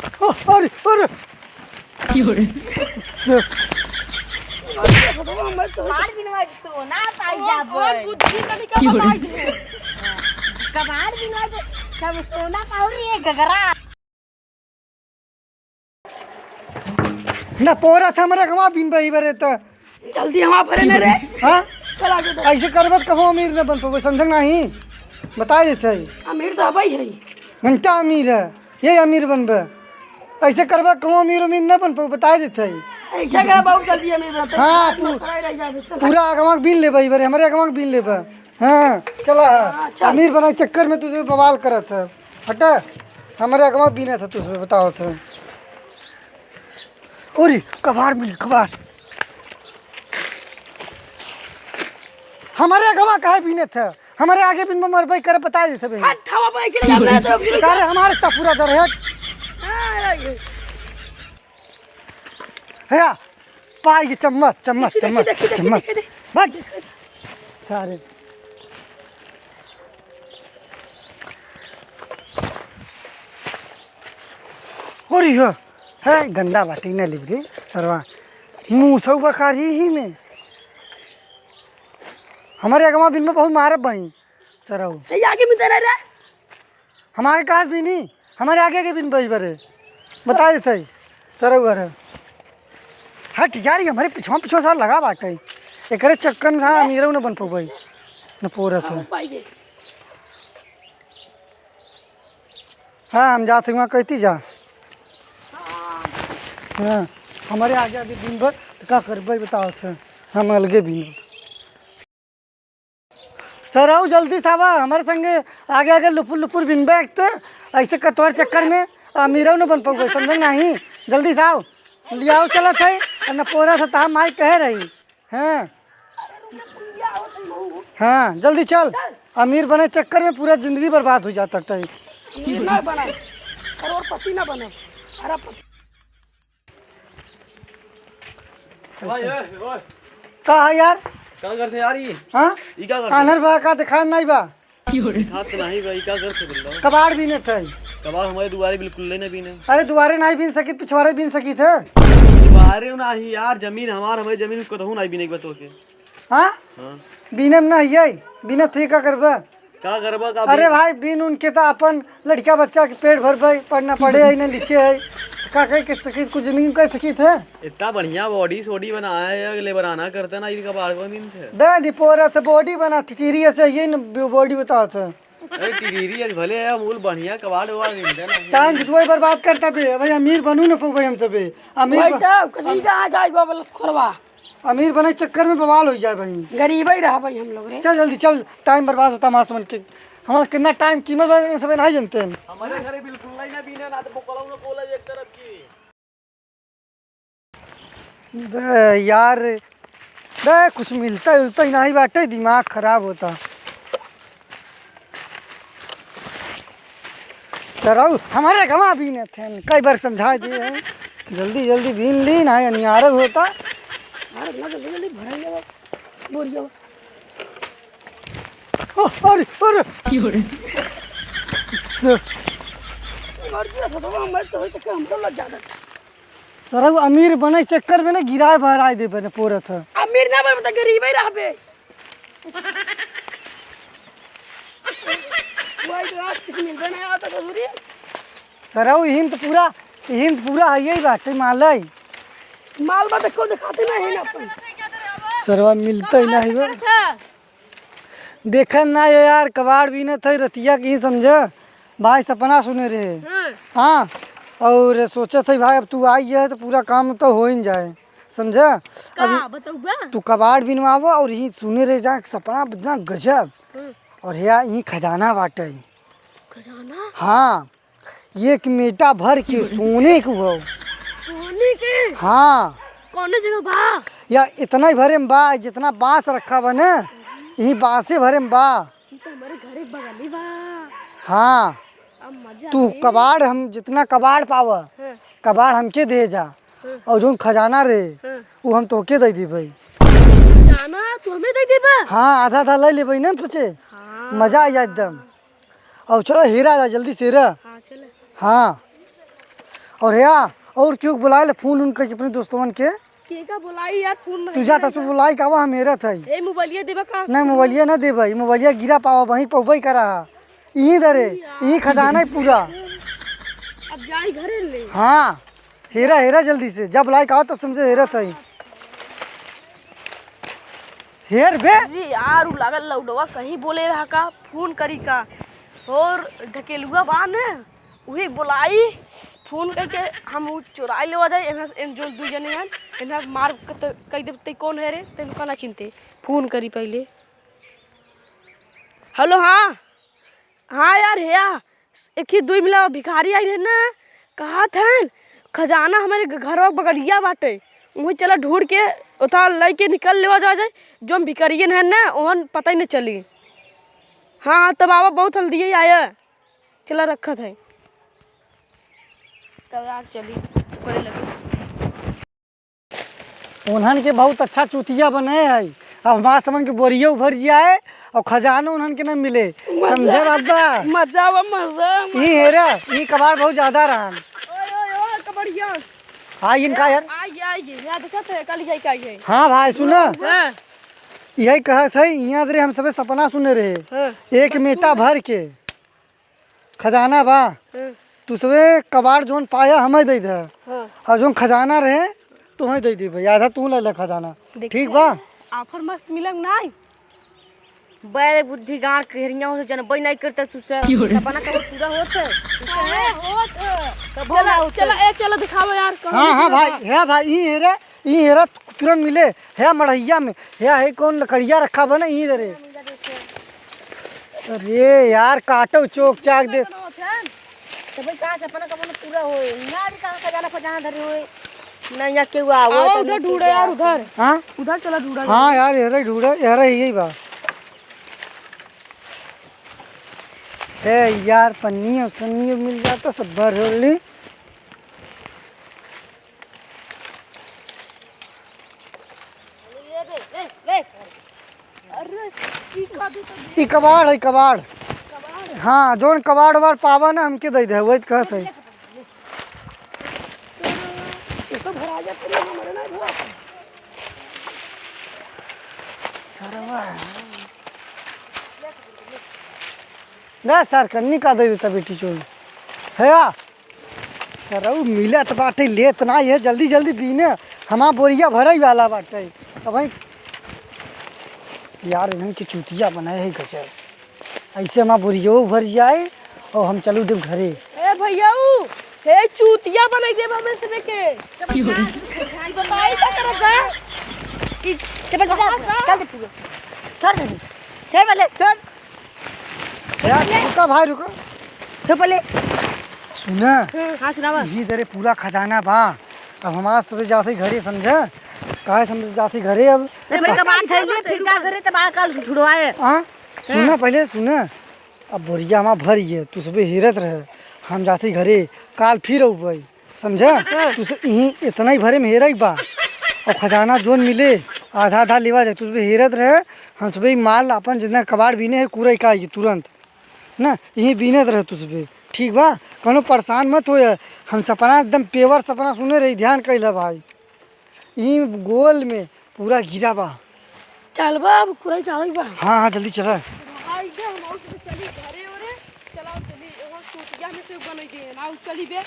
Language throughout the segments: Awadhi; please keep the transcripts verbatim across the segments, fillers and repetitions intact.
ओ, अरे, अरे। की हो रे? से- कबाड़ बिनवा के सोना पाई जाबे। बुद्धि तनी का बताई दे। कबाड़ बिनवा के सब सोना पाउर रे गगरा। ना पोरा था हमरे अगवा बिनबे बरे त। जल्दी हमार भरे न रे। हाँ? चल आगे बढ़। ऐसे करबे त कबो अमीर न बन पउबे, समझे नाही? बताइ देत हई। अमीर त हबे ही। घंटा अमीर है, ये अमीर बनबे। ऐसे करबे त कबो अमीर अमीर न बन पउबे, बताइ देत हई। ऐसे करबे बहुत जल्दी अमीर बनबे। हाँ, पू-, पूरा अगवा बिन लेबे बरे, हमरे अगवा बिन लेबे। हाँ, चला। हाँ, चल। अमीर बनाए चक्कर में तुझे बवाल करत है। हटा, हमरे अगवा बीनत है तुझे बतावत है। ओरी, कबाड़ मिल, कबाड़। हमरे अगवा काहे बीनत है? हमरे आगे बिन मरबई करे बताइ देत है बे। हट, हवा पर ऐसे लगा, मैं तो फिर सारे हमारे त पूरा दर है। हाँ, ये। हया, पाई के चम्मच, चम्मच, देखी, चम्मच, देखी, देखी, चम्मच। देखी, देखी। भाग। सारे। अरे यो, है गंदा बाटी न लिबरे, सरवा। मुसौ बकारी ही में। हमरे अगवा बिन में बहुत मारब भाई। सरऊ। सही आगे में दे रहे रे। हमारे कहाँ से बीनी? हमारे आगे के बिन बई बरे। बताइ देत हई। सरऊ घर। हट यार, ये हमरे पिछवा पिछवा सार लगा बाटे। एकरे चक्कर में सार अमीरऊ न बन पउबे। न पोरत है। हाँ, हम जात हई वहाँ कहती जा। हाँ, हमरे आगे आगे बिनबे त का करबे बतावत है। हम अलगे बिनब। सरऊ जल्दी से आवा, हमरे संगे आगे आगे लुपुर लुपुर बिनबे एक त, ऐसे कतवार चक्कर में अमीरऊ न बन पउबे, समझे नाही? जल्दी से आव, लियाव चलत है, अउर न पोरा से तहा माई कहे रही। हाँ। हाँ, जल्दी चल, अमीर बने चक्कर में पूरा जिंदगी बर्बाद होइ जात है। अमीर ना बना, करोड़पति ना बना, अरबपति। ओए, ओए, ओए। का है यार? का करत है यार ई? हाँ? ई का करत है? आन्हर बा का, देखात नाही बा? देखात तो नाही बा, ई का करत है बोल रहा? कबाड़ बीनत है। कबाड़ हमरे दुआरे बिल्कुल नहीं ना बीने। अरे दुआरे नाही बीन सकित, पिछवारे बीन सकित है। पिछवारे नाही यार, जमीन हमार, हमरे जमीन कतहूँ नाही बीने के बा तोके। हाँ? हाँ। बीनम ना हियै, बीनत ही का करबा? का करबा, का अरे बीन? भाई, बीन उनके त अपन लड़िका बच्चा के पेट भरबे, पढ़ना पढ़े है, ना लिखे है, का कह के सकित, कुछ जिंदगी में कह सकित है? इतना बढ़िया body सोडी बनाया है, अगले बराना करता ना, इनका बाढ़ को दिन थे। दे दी पोरा से body बना, टिटिरी ऐसे ये न body बतावत है। अरे टिटिरी आज भले है, मूल बढ़िया कबाड़ वबाड़ मिलता ना। टाइम कितने बर्बाद करता बे, भाई अमीर बनू ना पउबे हम सबे। अमीर भाई ब- तो कहीं कहाँ जाए बाबा लतखोरवा। अमीर बने चक्कर में बवाल होइ जाए भाई। गरीब ही रहा भाई हम लोग रे। चल जल्दी चल, टाइम बर्बाद होता मास मन के। हमारा कितना टाइम कीमत बा, इन सब नहीं जानते हैं। हमारे घरे बिल्कुल नहीं ना बीने, ना तो बोकला उन्हें बोला एक तरफ की। बे यार, बे कुछ मिलता जुलता ही नहीं बाटे, दिमाग खराब होता। सरऊ, हमरे गवा बीने थे, कई बार समझा दिए हैं, जल्दी जल्दी बीन ली, ना अनियार होता। अरे ना जल्दी जल्दी भराई जाओ, बोरिया। ओ, अरे, अरे। की हो रे? स- मर गया था तो मैं तो होई सके हमको लग जाता। सरऊ अमीर बने चक्कर में ना गिराए बहराए दे बने पोरत है। अमीर ना बने तो गरीब ही रहबे। वही तो आज किसी मिलबे ना आवता ससुरी। सरऊ, इहिन त पूरा, इहिन त पूरा हइये बाटे, मालई। माल बा देखो, देखाते ना है ना अपन। सरवा मिलता ही ना है बा। देखा ना ये यार, कबाड़ बीनत है रतिया के ही समझा। भाई सपना सुने रहे। हाँ। हाँ, और सोचत है भाई, अब तू आई है तो पूरा काम तो हो ही जाए, समझा? का अभी बतउबा? तू कबाड़ बिनवावा और यही सुने रह जा, सपना इतना गजब। हम्म। और या यही खजाना बाटे। खजाना? हाँ, एक मेटा भर के सोने के हो। सोने के? हाँ। कौने जगह बा? या इतना ही भरे में बा, जितना बांस रखा बा ना, यही बांसे भरे में बा। ई तो हमारे घरे बगली बा। हाँ। अब मजा तू आई। कबाड़ हम जितना कबाड़ पावा, हाँ। कबाड़ हमके दे जा। हाँ। और जौन खजाना रे, हाँ। वो हम तोके दे दी भाई। खजाना तू हमें दे देबा? हाँ, आधा आधा ले लेबे ना पचे। हाँ। मजा आ जाए एकदम। और चलो हीरा ला जल्दी से हीरा। हाँ, चले। हाँ। और या, और क्यों बुलाए ले फोन उन करके अपने दोस्तवन के? के का बुलाई यार, फोन नहीं तू जा, तसु बुलाई का, हम हेरत है। ए, मोबाइलिया देबा का? नहीं, मोबाइलिया ना देबा, ई मोबाइलिया गिरा पावा, वहीं पौबई करा हा। यहीं दरे, यहीं खजाना है पूरा। अब जाई घरे ले। हाँ, हेरा, हेरा जल्दी से, जब लाइक आओ तब समझे हेरत है। हेर बे। अरे यार, उ लागल लौडवा सही बोले रहा का, फोन करी का। और ढकेलुआ बा न, उही बोलाई, फोन करके हम उ चोराई लेवा जाए, एन्हा, एन जो दुइ जने हन, एन्हा मार कत-, कई देब, ते कौन है रे, तेन का ना चिनते, फोन करी पहिले। हेलो, हाँ। हाँ यार, हेया, एक ही दुइ मिला भिखारी आई रहे ना, कहत हन, "खजाना हमरे घ-, घरवा बगलिया बाटे, उहीं चला ढूंढ के ओथा लइके निकल लेवा जावा जाए, जो हम भिखारियन हन ना, ओहन पता ही न चली।" हाँ, हाँ, तब आवा, बहुत हल्दी आया, चला रखत है। तब यार चली, ऊपरे लगे। उन्हन के बहुत अच्छा चूतिया बने है। अब हमार समन के बोरियो भर जाए और खजानो उन्हन के न मिले। मजा। समझे बात बा? मजा बा, मजा, मजा। ई हेरा, ई कबाड़ बहुत ज्यादा रहन। ओए, ओए, ओए, कबड़िया। आई इनका यार। आई, आई, यार देखत है, कल जाई का आई है। हाँ भाई, सुना। हाँ। यही कहत है, यहाँ दरे हम सबे सपना सुने रहे। हाँ। एक मेटा भर के। खजाना बा। हम्म। तू सबे कबाड़ जोन पाया, हमें दे दे। हाँ। और जोन खजाना रहे, तुम्हें दे देबे। आधा तू ले ले खजाना। देखिए, ठीक बा? ऑफर मस्त मिलम नाई। बे बुद्धि गाड़ के हेरिया हो, जनबई नहीं करता तू सब। क्यों रे? सपना कब पूरा होत है? काहे होत है? कब चला, ना होत है? चला, ए, चला दिखाओ यार, कहाँ हाँ, हाँ निकला भाई, बा? हे भाई, ई हेरे, ई हेरा तुरंत मिले, हे मढ़ैया में, हे, हे कौन लकड़िया रखा बा ना, ई दरे। अरे यार, काटो चोक चाक दे। तो भाई, कहाँ से अपना का मन पूरा होए? यहाँ भी कहाँ खजाना खजाना धरे होए? ना, यहाँ केहू आवो, आओ, तो उधर नहीं ढूंढे यार, उधर। हाँ? उधर चला ढूंढा हाँ जाए। यार, यहरे ढूंढे, यहरे यही बा। ए यार, पन्नी और सन्नी मिल जाता, सब भर हो ली। अरे, ई का दे तो दे। ई कबाड़ है, कबाड़। कबाड़? हाँ, जौन कबाड़ वाड़ पावा ना, हमके दे दे, वही कहत है। ये तो भरा जा, पूरा हमारे ना भरा। सरवा। ना सर, कन्नी का दे देता बेटी चोरी। है या? सरऊ मिलत बाटे, लेत ना, ये जल्दी जल्दी बीने, हमार बोरिया भरई वाला बाटे। तो भाई, यार, इन्हन की चूतिया बनाए है गजब। ऐसे हमार बोरियो भर जाए और हम चलू देब घरे। ए भैयाऊ, हे चूतिया बनाई देब हमें सबे के। ई बताई का करत बा? ई चल, चल, चल, चल दे पूरा। छोड़ दे। छोड़ पहले, छोड़। यार, रुका भाई, रुका। तो पहले सुना। हम्म, हाँ, सुनावा। यही दरे पूरा खजाना बा। अब हमार सबे जात ही घरे, समझा? काहे समझ जात ही घरे अब? अरे, मेरे का बात है, ये फिर का घरे, तब आ, कल छुड़वाए। हाँ? सुना, हाँ। पहले सुना। अब बोरिया हमार भर गए, तू सबे हेरत रहे। हम जात ही घरे, काल फिर अउबे। समझा? हाँ। तू से इहीं इतना ही भरे में हेरा ही बा। और खजाना जोन मिले, आधा आधा लेवा जाए। तू सबे हेरत रहे, हम सबे माल अपन जितना कबाड़ बीने है, पूरा इकाई तुरंत। ना, इहीं बीनत रहे तू सबे। ठीक बा? कौनो परेशान मत होए। हम सपना एकदम पेवर सपना सुने रही, ध्यान कइला भाई। इहीं गोल में पूरा गिरा बा। चल बा, अब कुराई का होई बा। हाँ, हाँ, जल्दी चला। भाई, ये हम आउट में चली घरे ओरे। चलाओ, चली, एगो सूतिया में से बनई दे, ना, चली बे।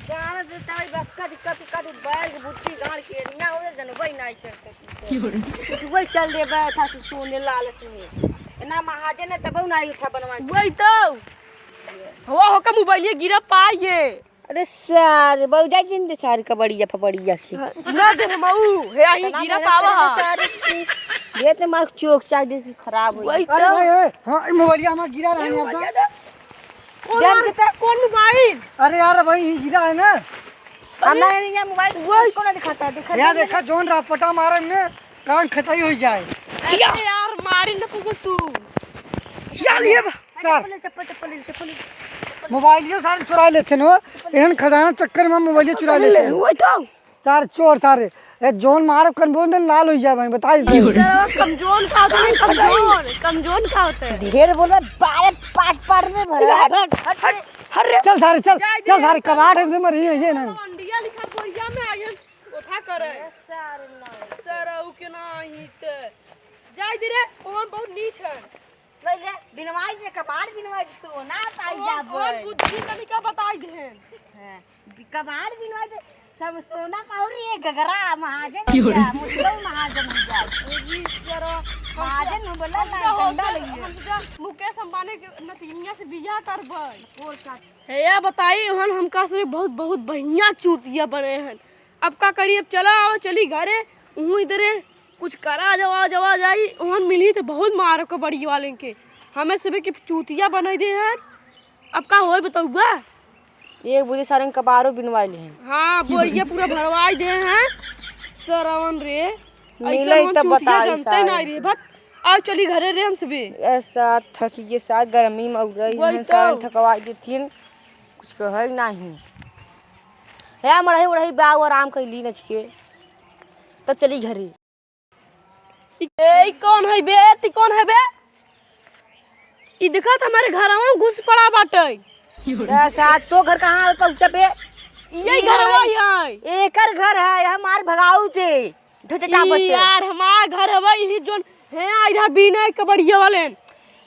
गाना दे ताई बा, कदी, कदी, कदी बैल के बुद्धि गाड़ के ना हो, जनबई नाई करते। क्यों रे? वही चल दे बे, था तू सोने लालच में। ना महाजन है, तब ना उठा बनवा। वही तो। हवा होकर मोबाइल ये गिरा पाइए। अरे सार, बहुजा जिंदे सार कबड़िया फबड़िया के। ना दे मऊ, हे आही इतना गिरा मेहनत पावा करे हा। सार की। ये तो मार चोक चाक दे खराब हो वही गई। अरे तो। भाई, ए, हाँ, ई मोबाइलिया हमार गिरा रहा ए, यार, मोबाइलिया तो। दे। कौन यार, यार, कितना कौन मोबाइल? अरे यार, भाई, ये गिरा है ना। हम ना, ये मोबाइल वही। को ना दिखाता है, दिखाता यार, है। देखा, जोन रहा पटा मारे में, कान खटाई हो जाए। अरे यार, मारी न कुकुर तू। यार, ये बा- सर। चप्पल ले, चप्पल, चप्पल ले, चप्पल ले। मोबाइलियो सारे चुरा लेते हैं वो। इन्हन खजाना चक्कर में मोबाइलियो चुरा लेते हैं। वही तो। सारे चोर सारे। ए, जोन मारब कन बोल देन लाल हो जाए भाई, बताई दे। सरवा कमजोर का होता है, कमजोर, कमजोर का होता है। ढेर बोला, बारे पाट पाट में भरा। हट, हट, हट। अरे! चल सारे, चल, जाए दे चल सारे, सारे। कबाड़ है से मरी है, ये ना। अंडिया लिखा बोरिया में आयन, ओथा करे। ए, सारे ना। सरऊ के नाही ते। जाए दे रे, ओहन बहुत नीच है। ले ले, बिनवाई दे, कबाड़ बिनवाई दे, तू ना पाई ओहन, जाबे। ओहन बुद्धि तनिका बताई देहन। हाँ। कबाड़ बिनवाई दे, सब सोना पाउर रे, गगरा महाजन हो जा, मुतलो महाजन हो जा। अरे सरवा, हम महाजन हो बोला हम ना, तो हो डंडा सर, लगिए। हम तो जा मुकेश अंबानी के नतिनिया से बियाह करबै। और का? हे या बताई, ओहन हमका से बहुत, बहुत बढ़िया चूतिया बने हन। अब का करी, अब चला आओ, चली घरे, उहूँ इधरे कुछ करा जवा, जवा जाई, ओहन मिली तो बहुत मारो कबड्डी वाले के। हमें सबे के चूतिया बनाई दे हैं। अब का होई बतउआ? एक बोरी सारन कबाड़ो बिनवाई ले हैं। हाँ, बोरिया पूरा भरवाई दे हैं। सरवन रे, मिले ऐसा हम तब चूतिया बताई जानते सारे। नहीं रे, बट आओ चली घरे रे हम सबे। ऐसा थकी ये सार गर्मी में उड़ रही वही हैं, तो। सारन थकवाई देती हैं, कुछ कहे नहीं। हे मरही उड़ही बा, वो आराम कैली नचके, तब चली घरे। ई, ए, ई कौन है बे? ती कौन है बे? ई देखा त हमारे घरवा में घुस पड़ा बाटे। ए, साथ तो घर कहाँ पहुँचा बे? यही ई घरवा हमारे ही है। एकर घर है, हमार भगाऊ ते। ढटटा ई बते। यार, हमार घर हवे, यही जोन है, आई रहा बीना कबड़िया वाले।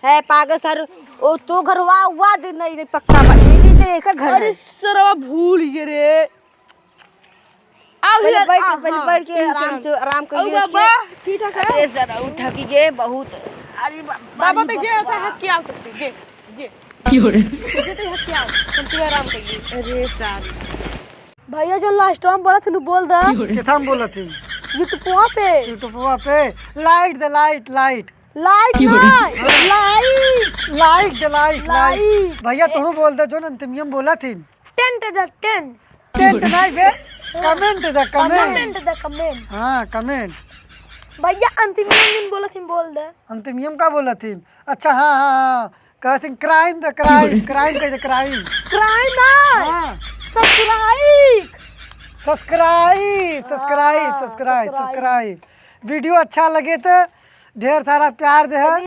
है पागल सर, ओ तो घरवा हुआ दिन नहीं रे, पक्का बा। यही ते एकर घर अरे है। सरवा भूल गए रे। आओ पहले यार, बैठ, आ, पहले हाँ, बैठ के ठीक आराम है। से, आराम कर आओ लिए बाबा, उसके। ठीक ठाक है? अरे सर, उठ के बहुत, अरे बा-, बाबा बाबा तो जे होता है, क्या होता है? जे, जे। क्यों रे? जे तो है, क्या? हम तो आराम कर लिए। अरे सर। भैया, जो last time बोला थी, बोल दे। क्यों रे? किथा हम बोला थी? YouTube पे। YouTube पे। Light दे, light, light। Light क्यों रे? ना, like। Like दे, like, like। Like। भैया, तू बोल दे, जो अंतिमियम बोला थी। Tent दे, tent। Tent नहीं बे, comment दे, comment। Comment दे, comment। हाँ, comment। भैया, अंतिम दिन बोला थी, बोल दे। अंतिमियम का बोला थी? अच्छा, हाँ, हाँ, हाँ, कहा थी crime दे, crime, crime कह दे, crime। Crime ना। हाँ। Subscribe। Subscribe, subscribe, हाँ, subscribe, subscribe। Subscribe। Video अच्छा लगे तो ढेर सारा प्यार दे।